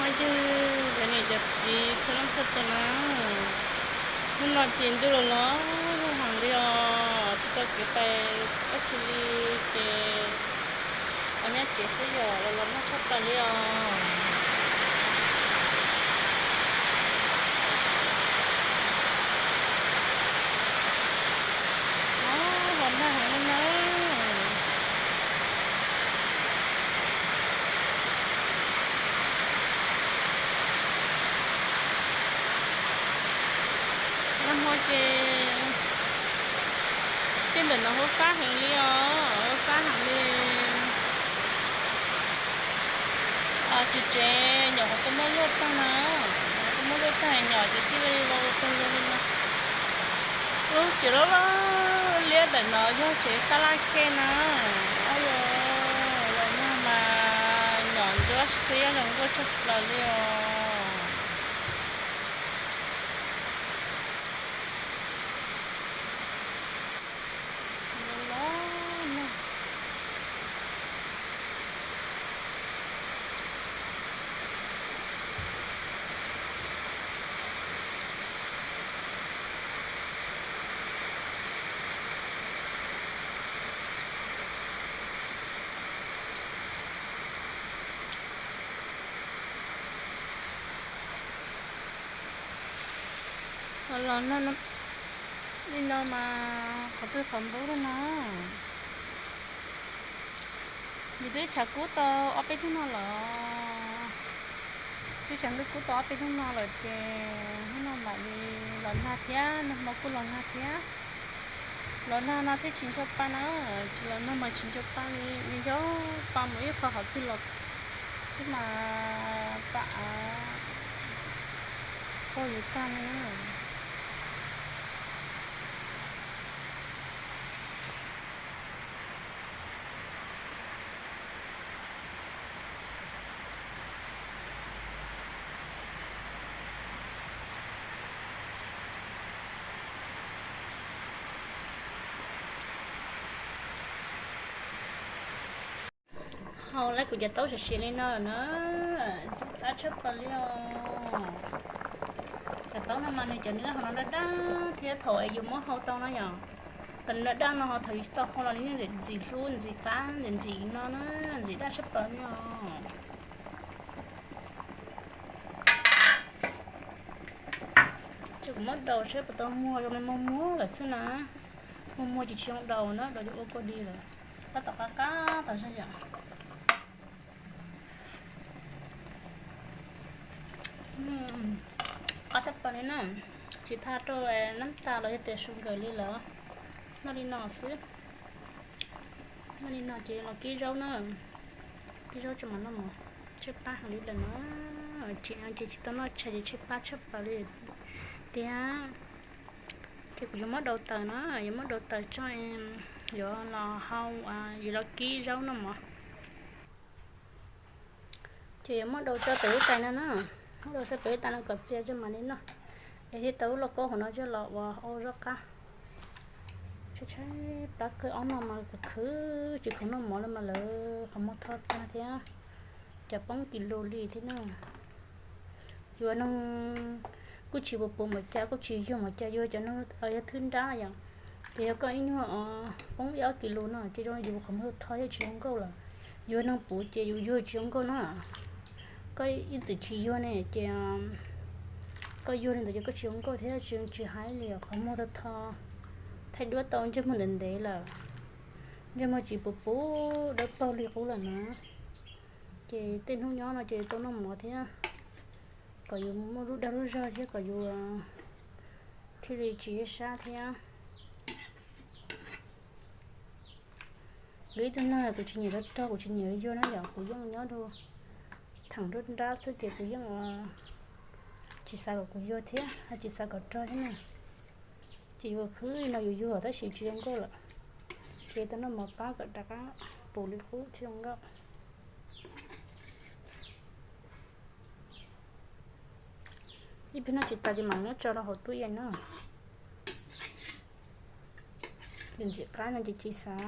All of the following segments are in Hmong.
Ntag, cov niam cov txiv txhua leej txhua tus na, hnub no ces ntuj los los nag heev li os, tsis tau kev pais dab tsi li ces pab nyob tsev xwb yom, los los nag tshaj plaws li os. Los nag heev li na. Nag hmo ces tej ntawm no huab fab heev li os, huab fab heev li. Tsis tsev nyom qhov twb muab luaj tag na, qhov twb muab luaj tag nyom ces thiaj li los ua tag li no. Lub tsev loj loj liab ntawm no yog tsev tab laj khej na. Yog los nag mas nyom ntsuab xwb, nyob zoo nkauj tshaj plaws li os. Los nag li no mas qhov twg qhov ntub li no. Yus twb tshav kub tau ob peb hnub no lawm, twb tshav ntuj kub tau ob peb hnub no lawm ces hnub no mam li los nag thiab, nag hmo kuj los nag thiab. Los nag no thiaj tsis nco pa na, tsis los nag mas tsis nco pa li, nco pa mus ib qho qhov twg los xwb mas pam av qaug yus tag li na. Hau lawm kuv cov taub siav siav li no na, ntxim qab tshaj plaws li os. Cov taub no mas nws cov nws hauv no daj daj thiab, thaum yus muab hau tau no yom, cov nws daj daj no ho thaum yus tsis tau hau los nws yeej ntxim hlub ntxim qab ntxim ntxim no na, ntxim daj tshaj plaws li os. Ces kuv muab daus saib puas tau muag, zoo li muag muag lawm xwb na. Muag muag ces tsis zoo daus na, daus ces ua kua dig lawm. Tab tom qab qab tas zog yom. Qab tshaj plaws li na, tsis tha rau nab tas los yog tias su nkawm li lawm. Noj li no xwb. Noj li no ces los kib zaub na, kib zaub tso mam noj mov. Tshaib plab heev li lawm no, ces tsis tau noj tshais ces tshaib plab tshaj plaws li tiag. Ces kuv yuav muab daus tawm na, yuav muab daus tawm tso, yuav los hau, yuav los kib zaub noj mov. Ces yuav muab daus tso pem lub tais no na, muab daus tso pem lub tais no kom txias tso mam li noj. Es thiaj tau lub lauj kaub hauv no coj los ua zaub qab. Tshaib tshaib plab kawg, ob no mas khwv khwv tsis khoom noj mov li mas lawv qhov muag tho tag thiab, cas poob kis lus li thiab na. Yus ua neeg kuj tsis puv puv npaum cas, kuj tsis yuag npaum cas, yus ua cov neeg yog thwb nrab yom, ces yog koj ib nyuag poob ib ob kis lus no ces zoo li yus qhov muag tho thiab tsis zoo nkauj lawm. Yus ua neeg puv ces yus yuag tsis zoo nkauj na. Koj ib txwm tsis yuag ne ces koj yuag li ntawd ces koj tsis zoo nkauj thiab tsis, tsis hais li qhov muag tho tho, thaij duab tau ntsej muag ntev ntev lawm, ntsej muag tsis puv puv dawb paug li qub lawm na. Ces tej hnub nyob no ces tau noj mov thiab, kom yus muaj lub dag lub zog thiab kom yus thiaj li tsis sab thiab. Kuv ib tug neeg kuv tsis nyiam rog rog, kuv tsis nyiam yuag na yom, kuv yeej nyob rau theem nruab nrab xwb ces kuv yeej tsis xav kom kuv yuag thiab, tsis xav kom rog thiab na. Ces yus khwv li no yus yuag tab sis tsis zoo nkauj lawm, ces tau noj mov pab kom rov qab puv li qub thiab zoo nkauj. Ib pliag noj tsis tas ces mam muab tso rau hauv tub yees na. Yus ntxim qab no ces tsis xav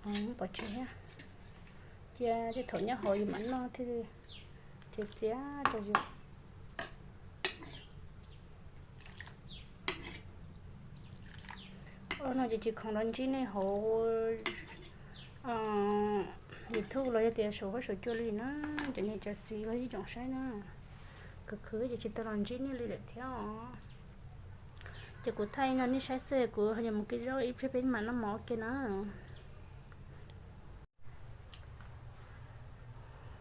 muab pov tseg thiab, cia tej thaum nyob hauv yus mam noj thiaj li Txiav txiav rau yus. Ua no ces tsis khoom los ntsib nej hauv YouTube los yog tias saum huab saum cua li na, cov niam cov txiv los ib tsoom saib na. Khwv khwv ces tsis tau los ntsib nej li lawm thiab os. Ces kuv thaij no nej saib xwb, kuv ho yuav mus kib zaub ib pliag peb mam noj mov ua ke na.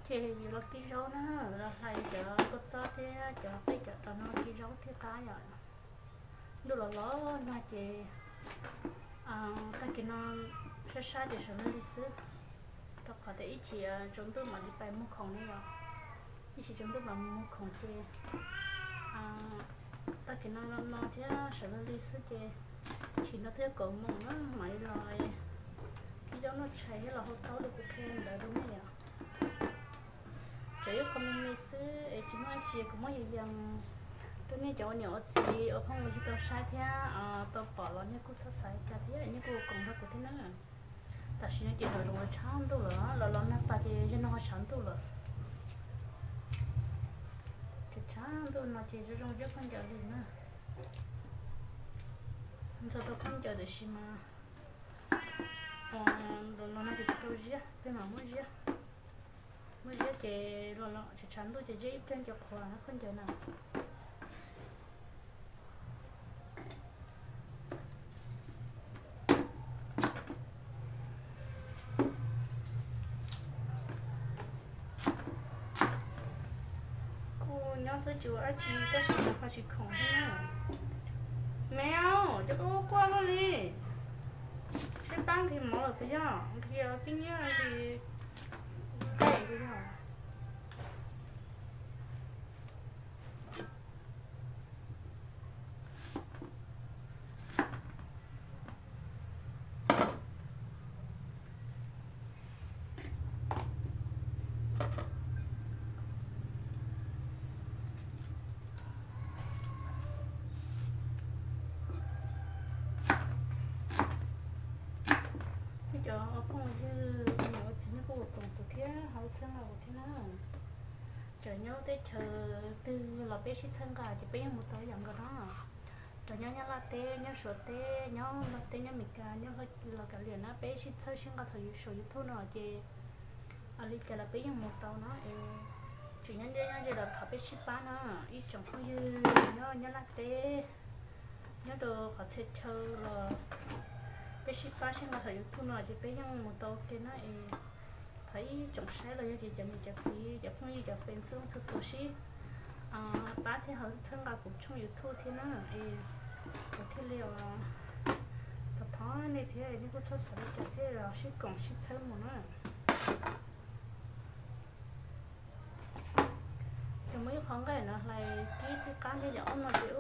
Ces yus los kib zaub na, los hlais cov kua txob thiab cov qej cov rau no kib zaub thiaj qab yom. Ntuj los los no ces tag kis no sab sab ces sawv lig lig xwb, rau qhov tias ib chim tsaus ntuj mam li pais muag khoom ne yom. Ib chim tsaus ntuj mam muag khoom ces tag kis no no thiab sawv lig lig xwb ces chim no twb kaum moos na mam li los kib zaub noj tshais thiab los hau taub li kuv qhia ntawd rau nej yom. Tseem ib qho me me xwb es tsis muaj dab tsi, kuv muab yws yees rau nej cov ua niam ua txiv ua phooj ywg tau saib thiab tau pom los nej kuj txhob xav li cas thiab nej kuj ua koom nrog kuv thiab na. Tam sim no ces nram zoov los tshav ntuj lawm, los los nag tas ces zaum no ho tshav ntuj lawm. Ces tshav ntuj no ces zoo zoo zeb khaub ncaws li na. Ntxhua rau khaub ncaws tiam sis mas los no ces tsis tau ziab, peb mam muab ziab. Muab ziab ces los los tshav tshav ntuj ces ziab ib pliag ces qhuav khaub ncaws na. Kuj nyob xwb tsis ua dab tsi tab sis mas ho tsis khoom thiab na. Me, cov koj quaj luaj li. Seb pab nqhis mov lawm puas yog? Nqhis tib nyiab nqhis nqaij puas yog? Cov phooj ywg niam ua txiv nej kuj ua koom kuv thiab ho txhawb nqa kuv thiab na. Txawm nyob teb chaws twg los peb sib txhawb nqa ces peb yeej mus tau ib yam nkaus na. Txawm nyob Nyab Laj teb, nyob Suav teb, nyob Nplog teb, nyob Meskas, nyob los kav liam na peb sib txhawb sib nqa thaum saum YouTube no ces li cas los peb yeej mus tau na. Es tseem nyob ntiaj nyob ze los thov peb sib pab na. Ib tsoom phooj ywg nyob Nyab Laj teb, nyob rau qhov txhia chaw los peb sib pab sib nqa thaum YouTube no ces peb yeej mus tau ua ke na. Es thov ib tsoom saib los yog ces cov niam cov txiv cov phooj ywg cov fans txhua txhua tus sib pab thiab ho txhawb nqa kuv tshooj YouTube thiab na. Es kuv thiaj li thov thov nej thiab nej kuj txhob xav li cas thiab los sib koom sib txhawb mus na. Ces muaj ib qho nqaij no hlais kib thiab qab thiab yom, ob no ces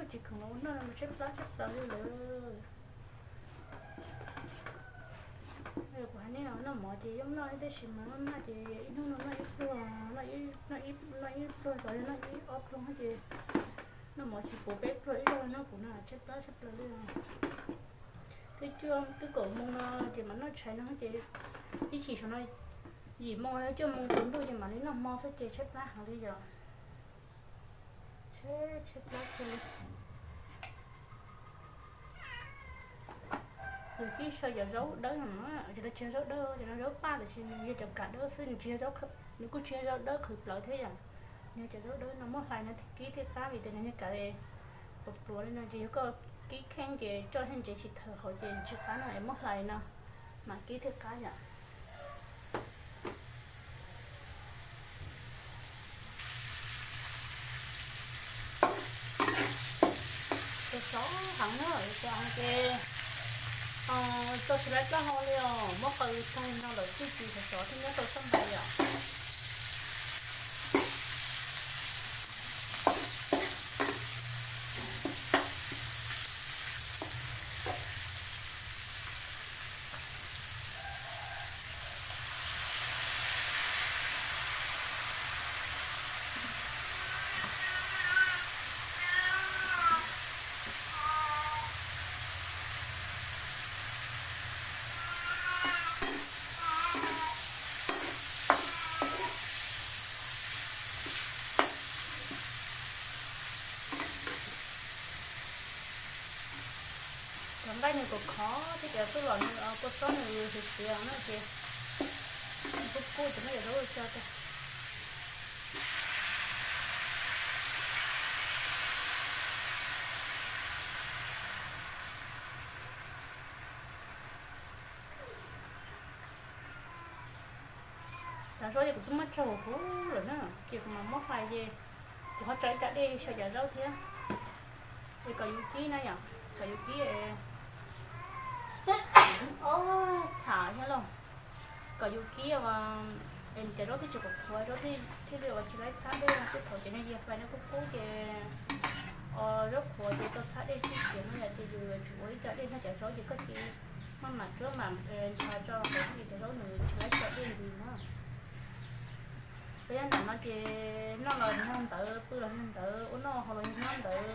tsis khoom los ua noj no tshaib plab tshaib plaws li lawm. Kuv hais nej noj mov ces yeej noj ib tab sis mas noj ces ib hnub no noj ib pluag, noj ib pluag los yog noj ib ob pluag ces noj mov tsis puv peb pluag ib zaug no kuv no tshaib plab tshaib plaws li. Twb cuaj twb kaum moos no ces mam noj tshais no ces ib chim saum no yim moos los cuaj moos tsaus ntuj ces mam li noj hmo xwb ces tshaib plab heev li yom. Tshaib plab kawg li. Yus kib sau cov zaub dawb no, ces lawv tsis yog zaub dawb, cov no zaub paj tiam sis nws yog cov kav dawb xwb, nws tsis yog, nws kuj tsis yog zaub dawb qhwv plawv thiab yom. Nws yog cov zaub dawb no muab hlais no kib thiaj qab vim tias nws yog kav pluav pluav li no ces yog koj kib kheej ces coj thiaj ntsev tsis thawm hauv ces tsis qab no es muab hlais no mam kib thiaj qab yom. Sov sov heev na, sov heev ces txo tsis laib plab hau li os, muab qaws tag no lawm twb tsis sov sov thiab nyob tau xab ntais yom. Nws kom khov thiab ces tuaj los nws kua txob nws siav siav na ces kub kub ces muab cov zaub ua tso. Cov zaub ces kuv twb muab tsau huv huv lawm na, ces kuv mam muab fais ces kuv ho tso ib co dej xyaw cov zaub thiab. Es kom yus kib na yom, kom yus kib txham thiab lauj, kom yus kib es cov zaub thiaj tsis qhuav qhuav, zaub thiaj li ua tsis laib txhab dej no. Twb thaum ces nws yiag fais no kub kub ces zaub qhuav ces tau txhab dej tib si no yom, ces yus yuav tsum ua ib co dej nrog cov zaub ces koj cia li maj mam tsuab mam nrho tso kom thiaj li cov zaub nws tsis laib txhab dej ntxiv na. Peb nyob nram no ces noj los yog ntawd, pw los yog ntawd, ua noj haus los yog nyob ntawd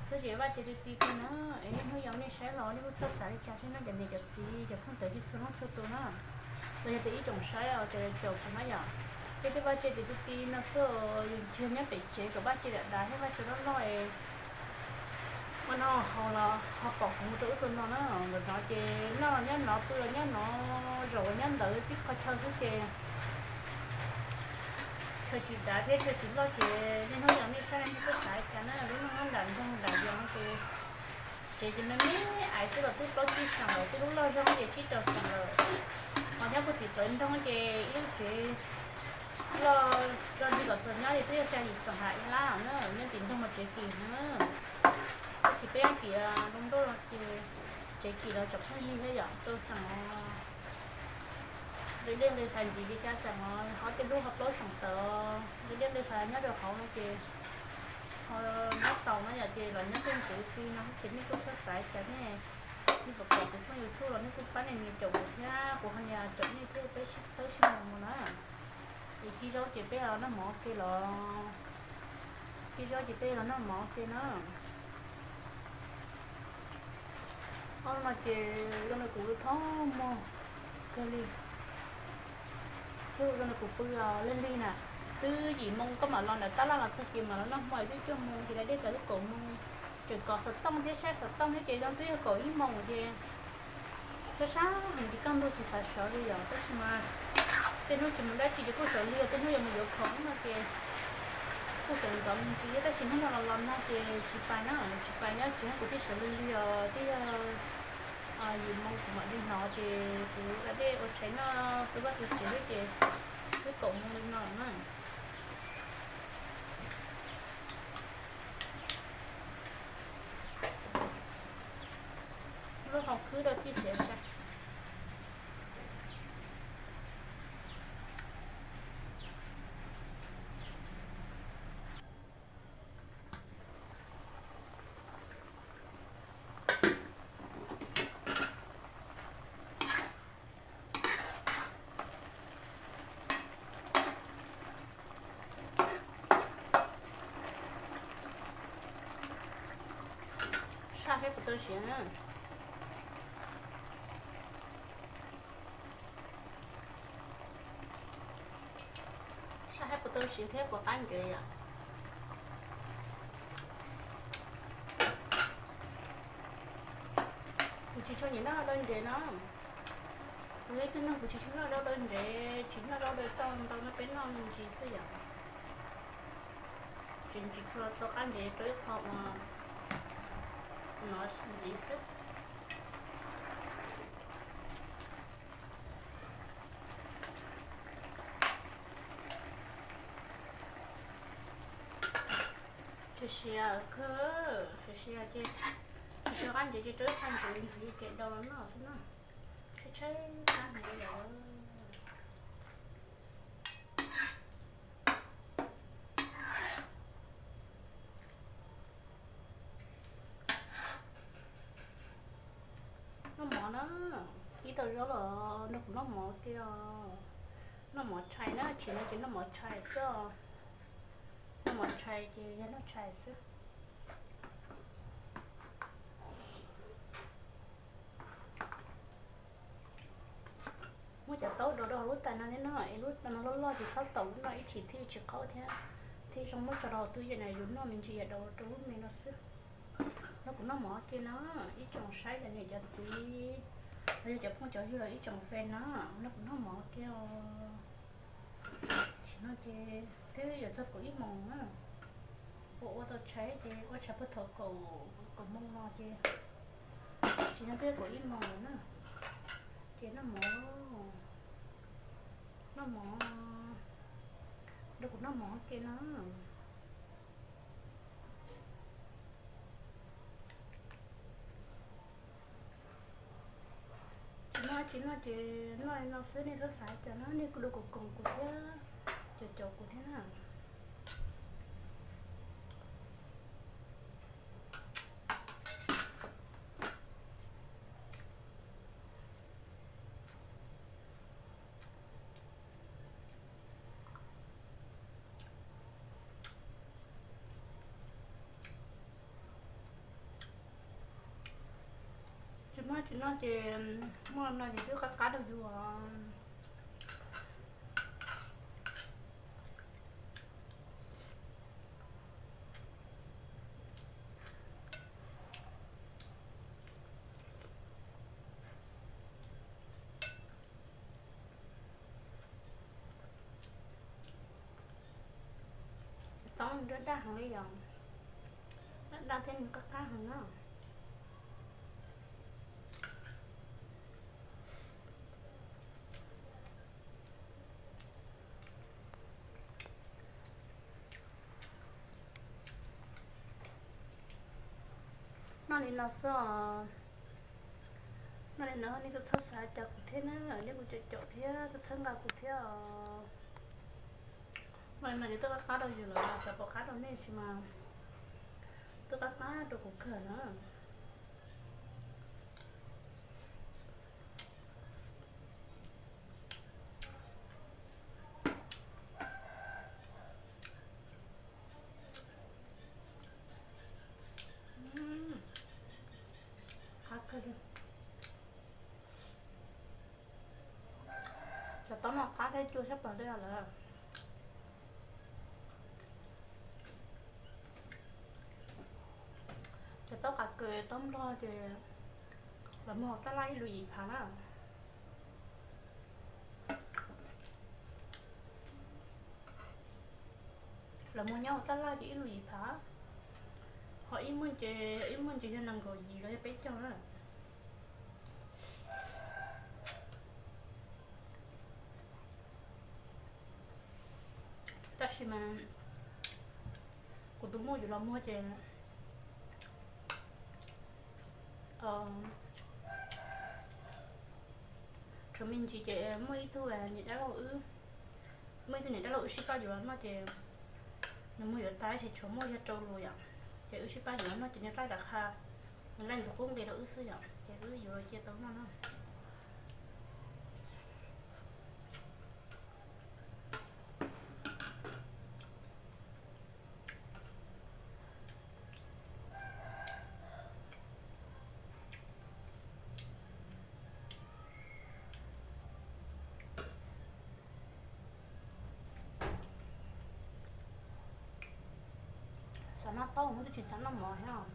xwb ces vaj tse ti ti kawg na. Es niaj hnub yog nej saib los nej kuj txhob xav li cas thiab no cov niam cov txiv cov phooj ywg txhua leej txhua tus na. Los yog tias ib tsoom saib os ces caum kuv na yom, peb tej vaj tse ti ti no xwb, yus tsis yog nyob pem tsev kom vaj tse dav dav thiab vaj tse loj loj es ua noj haus los ho pom kuv mus rau ub rau no na. Ntawm no ces noj los nyob no, pw los nyob no, zaum los nyob ntawd tib qho chaw xwb ces chaw tsis dav thiab chaw tsis loj ces niaj hnub yog nej saib nej kuj xav li cas na. Lub neej nyob nram nroog nram yos no ces tsev ces me me ais xwb los twb plaub tsib xees lawm, twb lub loj zog ces tsib rau xees lawm. Ho nyob puag tim plawv nroog ces ib lub tsev loj zog li kom txog nyob ces twb yog xya yim xees ham ib lab na, nyob tim nroog mas tsev kim heev. Tab sis peb nyob tim zoo nkauj no ces tsev kim los tseem pheej yig thiab yom, rau xees os. Nqi dej nqi fais ntxiv ces xya xees os, ho tej lub ho plaub xees tawm. Nqi dej nqi fais nyob rau hauv no ces ho nyob tau no yom, ces los nyob tej ntxuv ti no ces nej kuj txhob xav cas nej, nej pom kuv tshooj YouTube los nej kuj pab nej nias caum kuv thiab, kuv ho nias caum nej thiab peb sib txhawb sib nug mus na. Es ci zaub ces peb noj mov ua ke los, ci zaub ces peb los noj mov ua ke na. Ob no ces zoo li kuv thoob mog kawg li, thiab zoo li kuv pw lig lig na. Twb yim moo koj mam los nram tab laj los txog ces mam los noj hmo twb cuaj moo ces da dej tawm twb kaum moo. Tseem kov xov tooj thiab saib xov tooj thiab ces zoo twb yog kaum ib moo ces sab sab heev ces kaj ntug tsis xav sawv li yom. Tab sis mas tej hnub tsis mus dab tsi ces kuj sawv lig, tej hnub yuav mus yuav khoom no ces kuj sawv ntxov me ntsis thiab. Tab sis hnub no los los no ces tsis pais na, tsis pais nyob tsev kuv thiaj sawv lig lig os. Twb yog yim moo kuv mam li hnov ces kuv da dej ua tshais noj tu vaj tu tsev thiab ces twb kaum moo li no na. Lub hauv khwb rau thiaj siav sai. Saj thiab puas tau siav na? Saj thiab puas tau siav thiab puas qab ntsev yom? Kuv tsis tshua nyiam noj daw ntsev no. Kuv yog ib tug neeg kuv tsis tshua noj daw ntsev, tsis noj daw tau ntau no peb noj me ntsis xwb yom. Ces ntsis tshua tau qab ntsev rau ib qho uas no ntxiv xwb. Tsis siav kawg, tsis siav ces tsis siav qab ntsev ces rau ib qho ntsev ntxiv ces daus los noj xwb na. Tshaib tshaib plab heev li lawm. Noj mov na, kib tau zaub los nrog kuv noj mov tiag. Noj mov tshais na, chim no ces noj mov tshais xwb os. Noj mov tshais ces yog noj tshais xwb. Muab cov taub do rau hauv lub tais no thiab no, es lub tais no loj loj ces txhob taus lub no ib chim thiaj tsis qaub thiab. Thiaj zoo muab tso rau hauv tub yees na, yus noj me ntsis yam daus rau lub me no xwb. Nrog kuv noj mov ua ke na, ib tsoom saib cov niam cov txiv, los yog cov phooj cov ywg los ib tsoom fan na, nrog kuv noj mov ua ke os. Tam sim no ces twb yuav txog kaum ib moos na, ua ua tau tshais ces ua tshais puag thaum kaum, kaum moos no ces tam sim no twb kaum ib moos lawm na. Ces noj mov, noj mov, nrog kuv noj mov ua ke na. Tsis noj, tsis noj ces noj li no xwb, nej txhob xav cas na, nej kuj los koom koom kuv thiab, caum caum kuv thiab na. Tsis muaj, tsis noj ces muaj no ces twb qab qab rau yus os. Cov tauj daj daj heev li yom, daj daj thiab nws qab qab heev na. Noj li no xwb os. Noj li no nej txhob xav cas kuv thiab na, nej kuj caum caum thiab txhawb nqa kuv thiab os. Noj li no ces twb qab qab rau yus lawm, xyov puas qab rau nej tsis mas twb qab qab rau kuv kawg na. Qab kawg li. Cov taub no qab thiab cua sab plaws li lawm. Cov taub qav kaws taub nplog ces los muag hauv tab laj ib lus yim phav na. Los muag nyob hauv tab laj ces ib lus yim phav, ho ib muag ces, ib muag ces yog nees nkaum yim los yog peb caug na. Tab sis mas kuv tus muam yuav los muag ces tshuav me ntsis ces muaj ib tug niam dab laug wb, muaj ib tug niam dab laug wb sib pab yuav los noj ces nws muag yuav tas ces tshuav muaj yog rau lus yom, ces wb sib pab yuav los noj ces nws laij dav qha, nws laij ntxuav qub nqi rau wb xwb yom, ces wb yuav los cia tau noj na. Xav noj taub mus twb tsis xav noj mov thiab.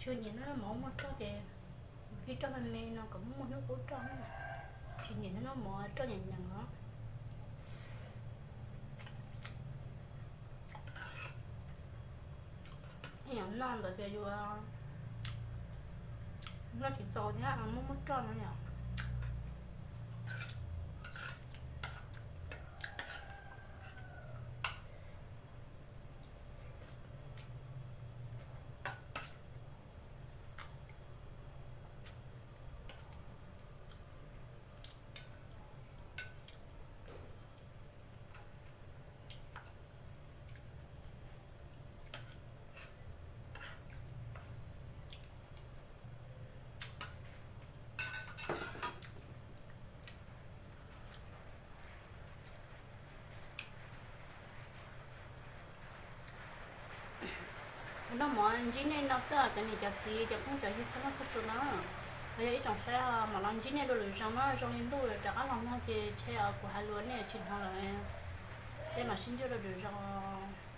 Yus nyiam noj mov muaj roj ces kib roj me me no kom muaj hnub qub roj na. Tsis nyiam noj mov roj nyeem nyeem os. Yog noj ntawd ces yus noj tsis tau thiab muaj muaj roj no yom. Noj mov ntsib nej no xwb, cov niam cov txiv cov phooj cov ywg txhua leej txhua tus na. Yog ib tsoom saib mam los ntsib nej dua lwm zaus na, zoo li ntuj rov qab los nag ces ntshe kuv hais lus nej tsis hnov lawm. Peb mam sib ntsib dua lwm zaus.